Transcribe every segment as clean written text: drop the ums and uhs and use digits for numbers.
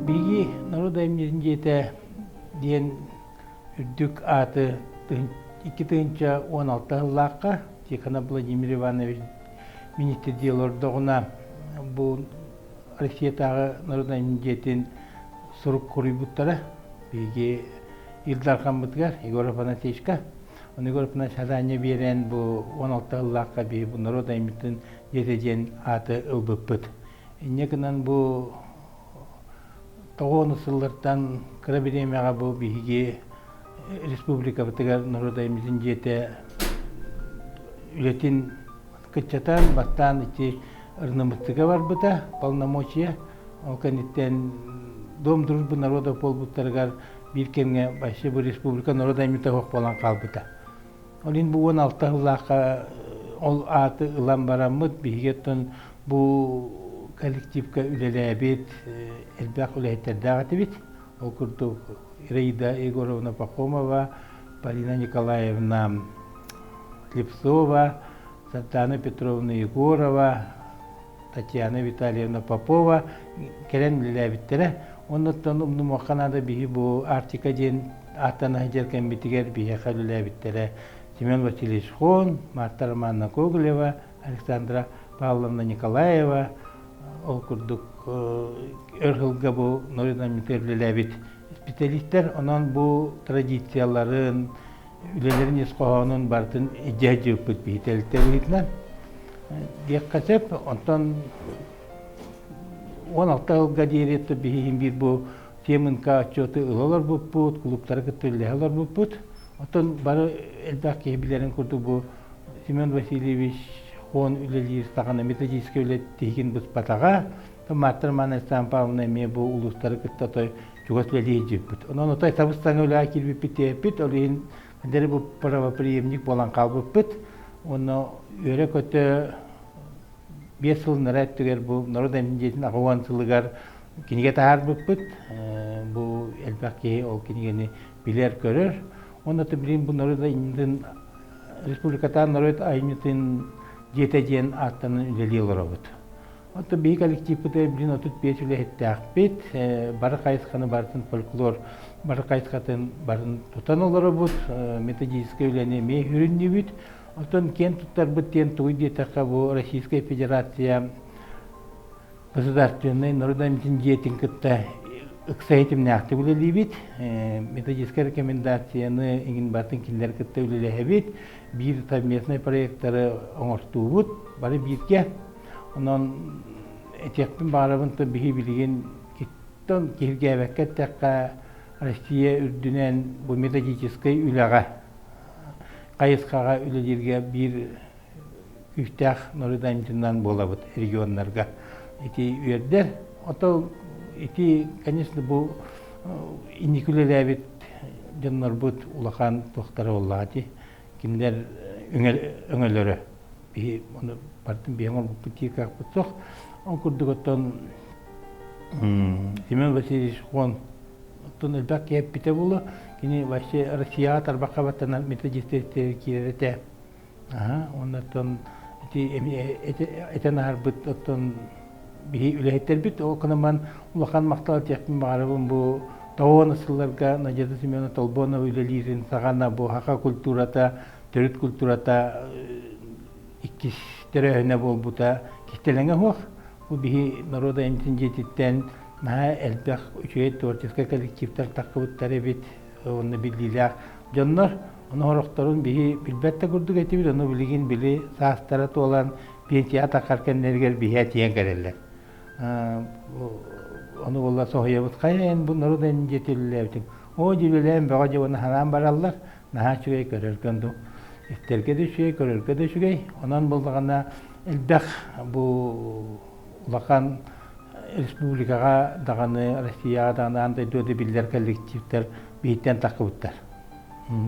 Биһиги норуот айымньытын дьиэтэ диэн үрдүк ааты 2016 сыллаахха Тихонов Владимир Иванович министрдии олордоҕуна бу Россиятааҕы норуот айымньытын дьиэтин сурук хоруйбуттара. Биһиги Ил Дархаммытыгар Егор Афанасьевичка. Ону Егор Афанасьевич садаанньа биэрэн бу 16 сыллаахха биһиги бу норуот айымньытын дьиэтэ диэн ааты ылбыппыт. Инньэ гынан бу тоҕуону сыллартан кыра бириэмэҕэ бу биһиги республикабытыгар норуот айымньытын дьиэтэ үлэтин кыччатан, бастаан ити ырнымыттыга барбыта, полномочия. Ол кэнниттэн Дом дружбы народов буолбуттарыгар биир кэмҥэ вообще бу республика норуот айымньыта суох буолан хаалбыта. Ол иһин бу 16 сыллаахха ол ааты ылан бараммыт биһиги оттон бу коллективка үлэлээбит элбэх үлэһиттэрдээх этибит. Ол курдук Ираида Егоровна Пахомова, Полина Николаевна Слепцова, Сардана Петровна Егорова, Татьяна Витальевна Попова кэлэн үлэлээбиттэрэ. Оннуттан умнумуохха наада биһи бу Арктика диэн ааттана сылдьар кэммитигэр биһиэхэ үлэлээбиттэрэ Семен Васильевич Хон, Марта Романовна Гоголева, Александра Павловна Николаева, ол курдук өр сылга бу норуот үлэлээбит специалистэр. Онон бу традицияларын, үлэлэрин ис хоһоонун барытын илдьэ сылдьыбыппыт биһи тэрилтэ быһыытынан диэххэ сөп. Онтон 16 сылга диэри биһи иһин биир бу ТМНК отчуоту ыла олорбуппут, кулууптары кытта үлэлэһэ олорбуппут. Оттон бары элбэх киһи билэрин курдук бу Семен Васильевич Хон үлэлиир саҕана методическай үлэ тиһигин быспатаҕа. Марта Романовна Александра Павловна эмиэ бу улуустары кытта той чугас үлэлии сылдьыбыппыт. Онон отой сабыс-саҥа үлэҕэ киирбиппит диэппит, ол иһин эдэр бу правоприемник буолан хаалбыппыт. Уонна үөрэ-көтө 5 сыл нара өттүгэр бу норуот дьиэтин 80 сылыгар кинигэ таһаарбыппыт. Бу элбэх киһи ол кинигэни билэр-көрөр. Уонна билигин бу норуот айымньытын республикатааҕы норуот айымньытын дьиэтэ диэн ааттанан үлэлии олоробут. Оттон биһиги коллективпытыгар билигин 35 үлэһиттээхпит. Бары хайысханы барытын фольклор бары хайысхатын барын тутан олоробут. Методическай үлэни эмиэ сүрүннүүбүт. Оттон киэн туттарбыт диэн тугуй диэтэххэ, бу Российская Федерация государственнай народнай дьиэтин кытта ыкса ситимнээхтик үлэлиибит. Методическай рекомендацияны иҥин барытын кинилэр кытта үлэлэһэбит. Биир совместный проектары оҥортуубут. Бары бииргэ. Онон этиэхпин баҕарабын то биһи билигин киттон киһиргээбэккэ эттэххэ Россия үрдүнэн бу методическай үлэҕэ хайысхаҕа үлэлииргэ биир күүстээх норуодаймытынан буолабыт регионнарга. Ити үөрдэр. Ото ити, конечно, бу инники үлэлээбит дьоннорбут улахан туохтара буоллаҕа ити. Кинилэр өҥөлөрө. Биһи ону барытын биһи оҥорбуппут диир кыахпыт суох. Ол курдук оттон Семен Васильевич Хон оттон элбэх киһи эппитэ буолуо. Кини вообще Россияҕа тарбахха баттанар методистэр киирэр этэ. Аха, оннуттан ити этэн аһарбыт оттон биһи үлэһиттэрбит ол гынан улахан махтал этиэхпин баҕарабын бу тоҕуон сылларга Надежда Семеновна Толбонова үлэлиирин саҕана бу саха культурата төрүт культурата иккис төрөөһүнэ буолбута кистэлэҥэ суох. Бу биһи норуот айымньытын дьиэтиттэн наһаа элбэх үчүгэй творческай коллективтар таххыбыттар эбит уонна биллиилээх дьоннор. Ону сорохторун биһи билбэт да курдук этибит, ону билигин били саастара туолан пенсияҕа таххар кэмнэригэр биһи этийэн кэлэллэр. Ону буолла соһуйабыт, хайа эн бу норуот айымньытын дьиэтэ үлэлээбитиҥ? Оо, дьэ үлэлээн бөҕө дьэ уонна санаан бараллар. Наһаа үчүгэй көрөргө оннук истэргэ да үчүгэй, көрөргө да үчүгэй. Онон буоллаҕына элбэх бу улахан республикаҕа даҕаны, Россияҕа даҕаны аан дойдуга да биллэр коллективтар биһиттэн таххыбыттар.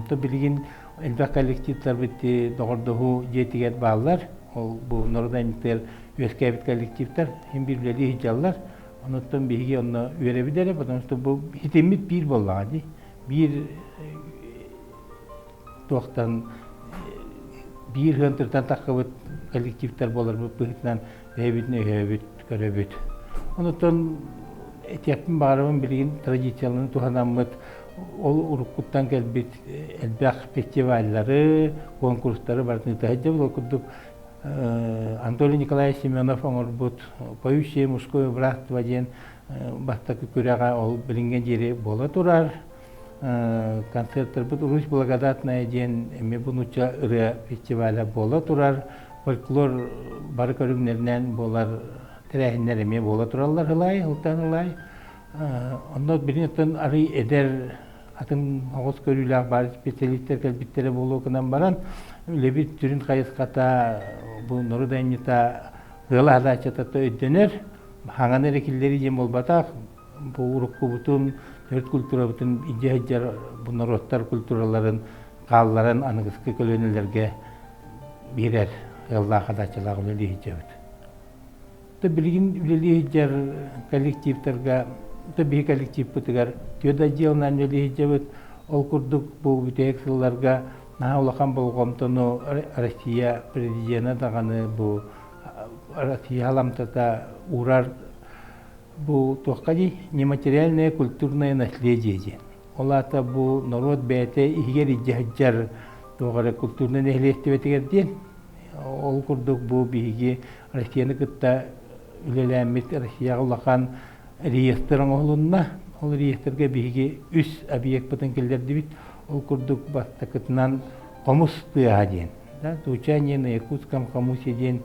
То билигин элбэх коллективтарбыт доҕордоһуу дьиэтигэр бааллар. Ол бу норуот айымньытыгар үөскээбит коллективтар син биир үлэлии сылдьаллар. Онуттан биһиги онно үөрэбит эрэ, потому что бу ситиммит биир буоллаҕа дии. Биир туохтан биир ыантыртан таххыбыт коллективтар буоларбыт быһыытынан бэйэбитин өйөөбүт, көрөбүт. Онуттан Этиэхпин баҕарабын билигин традицияларын туһанаммыт ол уруккуттан кэлбит элбэх фестиваллары, конкурстары барытын ыыта сылдьабыт. Ол курдук Анатолий Николаевич Семенов оҥорбут «Поющее мужское братство» диэн бастакы күрэҕэ ол билиҥҥэ диэри буола турар. Концерттарбыт «Русь благодатная» диэн эмиэ бу нуучча ырыа фестиваля буола турар. Фольклор бары көрүҥнэринэн буолар тэрээһиннэр эмиэ буола тураллар ылай, ылтан ылай. Онно билин арый эдэр атын оҕус көрүүлээх баар специалистэр кэлбиттэрэ буолуо гынан баран, үлэбит сүрүн хайысхата бу норуот айымньыта ыала адааччата өйдөнөр, хаҥан эрэ киллэрии диэн буолбатах, бу уруккубутун, төрүт культурабытын илдьэ сылдьар бу норуоттар культураларын хаалларан аныгыскы көлүөнэлэргэ биэрэр ыаллаах адааччалаах үлэлии сылдьабыт. Билигин үлэлии сылдьар коллективтарга, биһи коллективпытыгар түөрт отделынан үлэлии сылдьабыт. Ол курдук бу бүтэһик сылларга наһаа улахан болҕомтону Россия президенэ даҕаны бу Россия халамтата уурар бу туохха дии нематериальное культурное наследие диэн. Ол аата бу норуот бэйэтэ иһигэр илдьэ сылдьар туох эрэ культурнай нэһилиэстибэтигэр диэн. Ол курдук бу биһиги Россияны кытта үлэлээммит Россияҕа улахан реестр оҥоһулунна. Ол реестргэ биһиги үс объекпытын киллэрдибит. Ол курдук бастакытынан хомус тыаһа диэн. Да, звучание на якутском хомусе диэн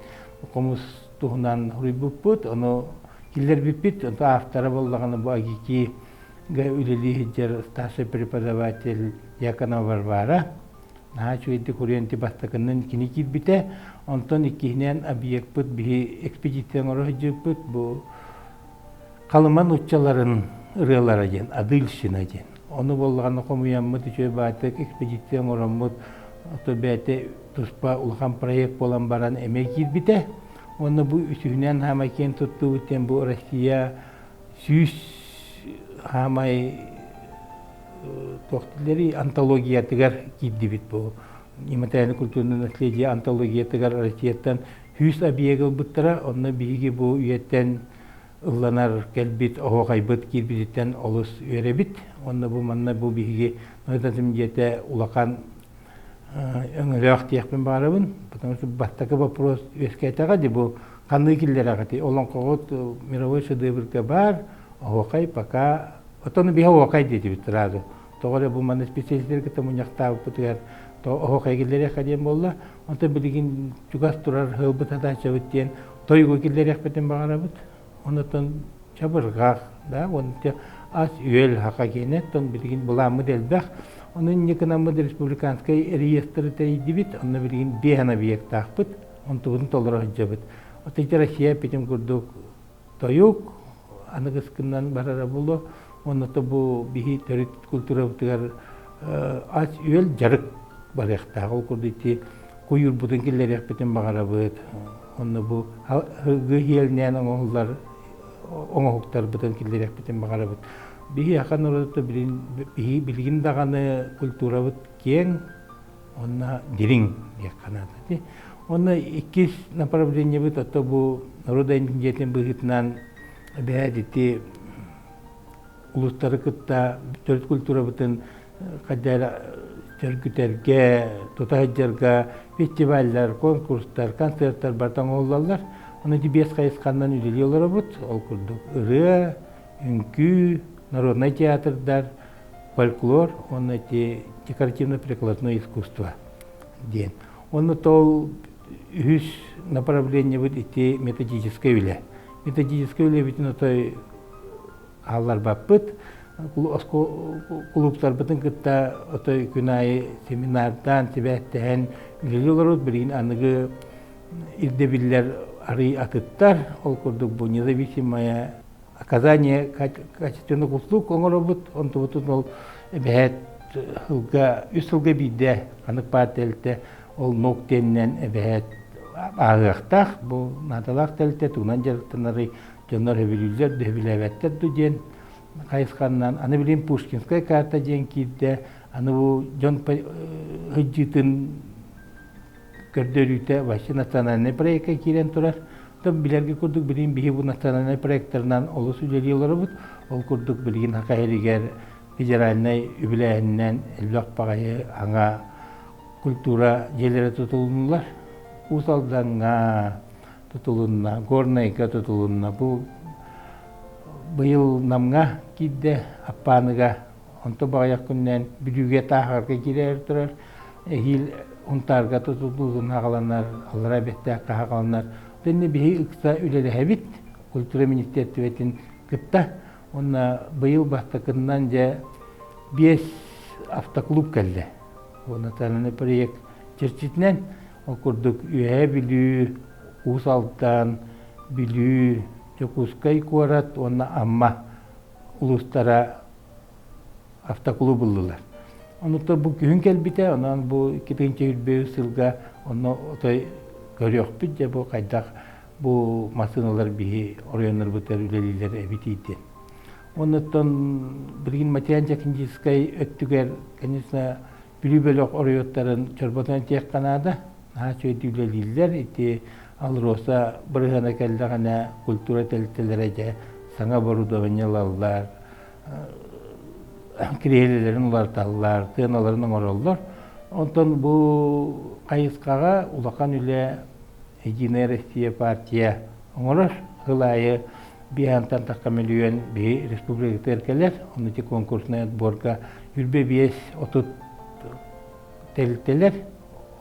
хомус туһунан суруйбуппут. Ону киллэрбиппит. Онто автора буоллаҕына бу АГИКИ үлэлии сылдьар старший преподаватель Яконова Варвара. Наһаа үчүгэйдик уруйан бастакыннан кини киирбитэ. Онтон иккиһинэн объекпыт биһи экспедиция оҥоро сылдьыбыппыт бу Халыма нууччаларын ырыалара диэн Адыльщина диэн. Ону буоллаҕына хомуйаммыт үчүгэй баайтык экспедиция оҥороммут ото бэйэтэ туспа улахан проект буолан баран эмиэ киирбитэ. Уонна бу үсүһүнэн хаамай киэн туттубут диэн бу Россия 100 хаамай туох дииллэрий антологиятыгар киирдибит бу нематериальное культурное наследие антологиятыгар Россияттан 100 объект ылбыттара онно биһиги бу үйэттэн ылланар кэлбит оһуохайбыт киирбититтэн олус үөрэбит уонна бу манна бу биһиги Нойдатым дьиэтэ улахан өҥөлөөх диэхпин баҕарабын потому что бастакы вопрос үөскээтэҕэ дии бу ханнык киллэрэҕитий олоҥхоҕут мировой шедеврга баар оһуохай пока Оттон биһи оһуохай диэтибит сразу. Тоҕо эрэ бу манна специалистары кытта мунньахтаабыппытыгар оһуохай киллэриэххэ диэн буолла. Онтон билигин чугас турар ыалбыт сатааччыбыт диэн тойугу киллэриэхпитин баҕарабыт. Онтон чабырҕах, да, уонна ас-үөл хака киэнэ, оттон билигин былааммыт элбэх. Онон инньэ гынаммыт республиканскай реестры тэрийдибит. Онно билигин биэһэн объектаахпыт. Онтубутун толоро сылдьабыт. Оттон ити Россия эппитим курдук тойук аныгыскынан барара буолуо уонна то бу биһи төрүт культурабытыгар ас-үөл дьарык барыахтаах. Ол курдук ити куйуурбутун киллэриэхпитин баҕарабыт. Онно бу һыгы иэлнээн оҥоһуллар оҥоһуктарбытын киллэриэхпитин баҕарабыт. Биһи ахан норуота билигин даҕаны культурабыт киэҥ, Онно дириҥ диэххэ наада дии. Онно иккис направлениебыт ото бу норуот дьиэтин быһыытынан эбээт ити улуустары кытта төрүт культурабытын хайдах сөргүтэргэ, тута сылдьарга фестиваллар, конкурстар, концерттар барыта оҥоһуллаллар. Ону ити биэс хайысханан үлэлии олоробут. Ол курдук ырыа, үҥкүү, народнай театрдар, фольклор уонна ити декоративно-прикладное искусство диэн. Онно тол үһүс направлениебыт ити методическай үлэ. Методическай үлэбитин отой хаалларбаппыт. Кулууптарбытын кытта отой күн аайы семинардаан, сибээстэһэн үлэлии олоробут. Билигин аныгы ирдэбиллэр арый атыттар. Ол курдук бу независимая оказание качественных услуг оҥоробут, онтубутун ол эбэһээт сылга, үс сылга биирдэ ханнык баар тэрилтэ ол НОК диэнинэн эбэһээт ааһыахтаах, бу наадалаах тэрилтэ тугунан дьарыктанарый, дьоннор сөбүлүүллэр да сөбүлээбэттэр дуу диэн хайысханнан аны билигин Пушкинская карта диэн киирдэ, аны бу дьон сылдьыытын көрдөрүүтэ вообще национальный проекка киирэн турар. Билэргэ курдук билигин биһи бу национальнай проектарынан олус үлэлии олоробут. Ол курдук билигин Саха сиригэр федеральнай үбүлээһининэн элбэх баҕайы аҥа культура дьиэлэрэ тутулуннулар. Уус Алдаҥҥа тутулунна, Горнайга тутулунна. Бу быйыл Намҥа киирдэ, Аппааныга, онто баҕайах күннээн Бүлүүгэ Тааһаҕарга киирээр турар. Эһиил Унтаарга тутуллуутун аҕаланар, Аллараа Бэстээххэ аҕаланар. Итиннэ биһи ыкса үлэлэһэбит культура министиэртибэтин кытта. Уонна быйыл бастакыннан дьэ биэс автоклуб кэллэ. Бу национальный проект чэрчитинэн ол курдук Үөһээ Бүлүү, Уус Алдан, Бүлүү, Дьокуускай куорат уонна Амма улуустара автоклуб ыллылар. Онуттан бу күһүн кэлбитэ, онон бу 2023 сылга онно отой көрүөхпүт дьэ бу хайдах бу массыыналар биһи оройуоннарбытыгар үлэлииллэр эбитий диэн. Оннуттан билигин материально-техническай өттүгэр, конечно, Бүлүү бөлөх оройуоттарын чорботон этиэххэ наада. Наһаа үчүгэйдик үлэлииллэр. Ити АЛРОСА бырыһыана кэллэҕинэ культура тэрилтэлэрэ дьэ саҥа оборудование ылаллар, кириэһилэлэрин уларыталлар, сыаналарын оҥороллор. Онтон бу хайысхаҕа улахан үлэ Единая Россия партия оҥорор. Сыл аайы биэһантан тахха мөлүйүөн биһи республикатыгар кэлэр. Ону ити конкурснай отборга үрбэ 5-30 тэрилтэлэр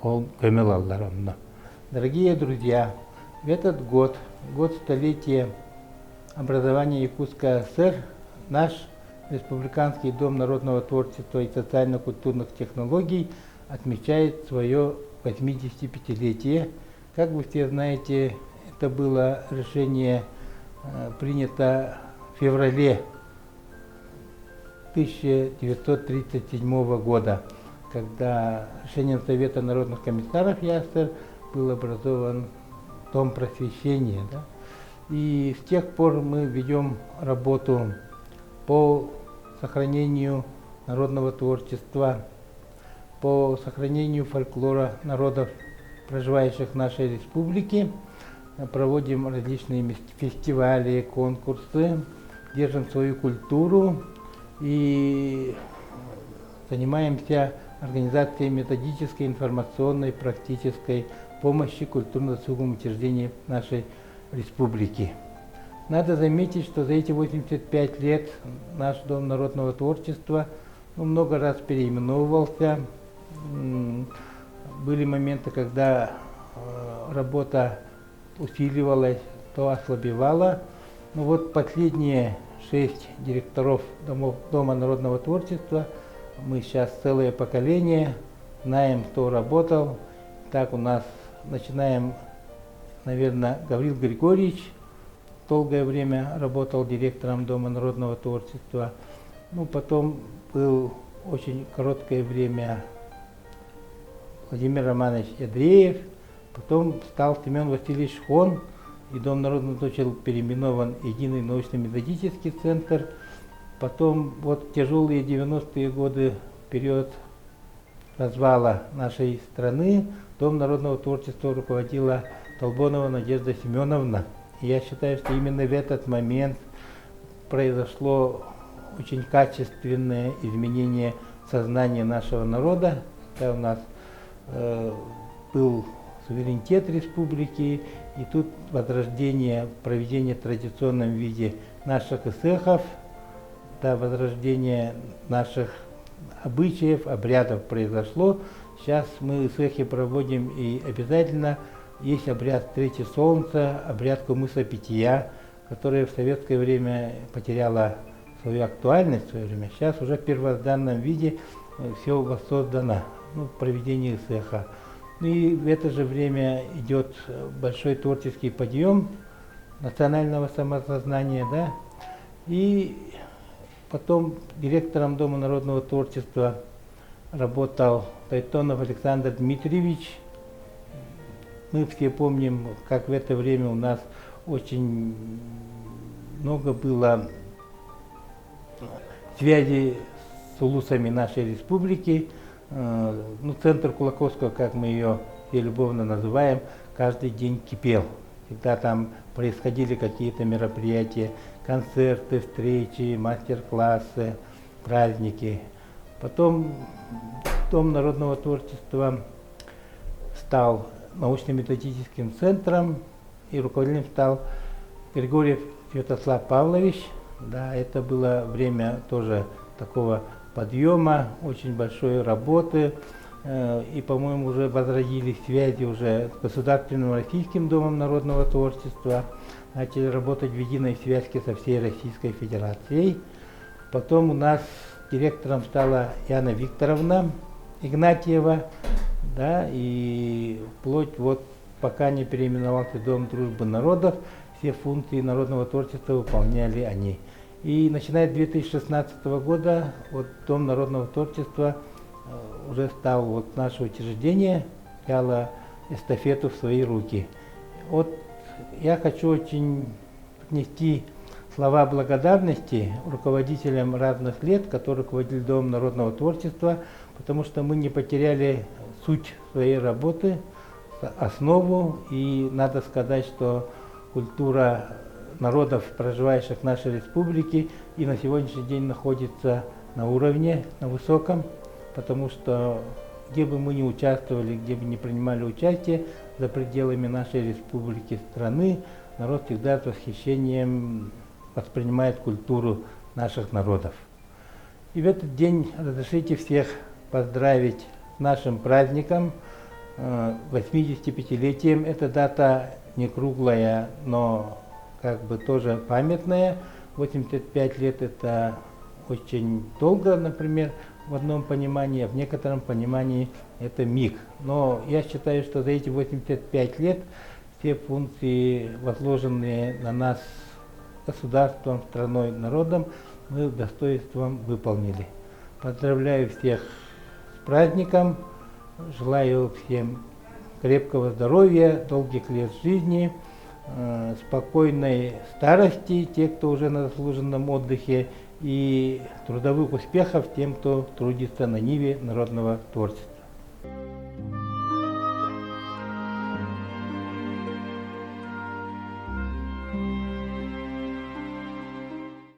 ол көмө ылаллар онно. Дорогие друзья, в этот год, год столетия образования Якутской АССР, наш Республиканский дом народного творчества и социально-культурных технологий отмечает свое 85-летие. Как вы все знаете, это было решение принято в феврале 1937 года, когда решением Совета народных комиссаров ЯССР был образован Дом просвещения. Да? И с тех пор мы ведем работу по сохранению народного творчества, по сохранению фольклора народов, проживающих в нашей республике. Проводим различные фестивали, конкурсы, держим свою культуру и занимаемся организацией методической, информационной, практической помощи культурно-досуговым учреждениям нашей республики. Надо заметить, что за эти 85 лет наш Дом народного творчества ну, много раз переименовывался. Были моменты, когда работа усиливалась, то ослабевала. Но вот последние шесть директоров домов, Дома народного творчества, мы сейчас целое поколение знаем, кто работал. Так у нас начинаем, наверное, Гаврил Григорьевич долгое время работал директором Дома народного творчества. Ну, потом был очень короткое время Владимир Романович Ядреев, потом стал Семен Васильевич Хон, и Дом народного творчества переименован в Единый научно-методический центр. Потом вот тяжелые 90-е годы, период развала нашей страны, Дом народного творчества руководила Толбонова Надежда Семеновна. И я считаю, что именно в этот момент произошло очень качественное изменение сознания нашего народа. Когда у нас был суверенитет республики, и тут возрождение, проведение в традиционном виде наших ыһыахов, да, возрождение наших обычаев, обрядов произошло. Сейчас мы ыһыахи проводим, и обязательно есть обряд встречи солнца, обряд кумыса питья, который в советское время потеряла свою актуальность в свое время. Сейчас уже в первозданном виде все воссоздано, ну, проведение ыһыаха. Ну и в это же время идет большой творческий подъем национального самосознания, да, и потом директором Дома народного творчества работал Тайтонов Александр Дмитриевич. Мы все помним, как в это время у нас очень много было связи с улусами нашей республики. Ну, центр Кулаковского, как мы ее все любовно называем, каждый день кипел. Всегда там происходили какие-то мероприятия, концерты, встречи, мастер-классы, праздники. Потом Дом народного творчества стал научно-методическим центром, и руководителем стал Григорьев Святослав Павлович. Да, это было время тоже такого подъема, очень большой работы. И, по-моему, уже возродились связи уже с Государственным Российским домом народного творчества. Начали работать в единой связке со всей Российской Федерацией. Потом у нас директором стала Яна Викторовна Игнатьева, да, и вплоть вот пока не переименовался Дом дружбы народов, все функции народного творчества выполняли они. И начиная с 2016 года вот Дом народного творчества уже стал вот наше учреждение, взяло эстафету в свои руки. Вот я хочу очень отнести слова благодарности руководителям разных лет, которые руководили Домом народного творчества, потому что мы не потеряли суть своей работы, основу, и надо сказать, что культура народов, проживающих в нашей республике, и на сегодняшний день находится на уровне, на высоком, потому что где бы мы ни участвовали, где бы ни принимали участие за пределами нашей республики, страны, народ всегда с восхищением воспринимает культуру наших народов. И в этот день разрешите всех поздравить с нашим праздником, 85-летием. Эта дата не круглая, но как бы тоже памятная. 85 лет – это очень долго, например, в одном понимании, а в некотором понимании это миг. Но я считаю, что за эти 85 лет все функции, возложенные на нас государством, страной, народом, мы достоинством выполнили. Поздравляю всех с праздником, желаю всем крепкого здоровья, долгих лет жизни, спокойной старости, те, кто уже на заслуженном отдыхе, и трудовых успехов тем, кто трудится на ниве народного творчества.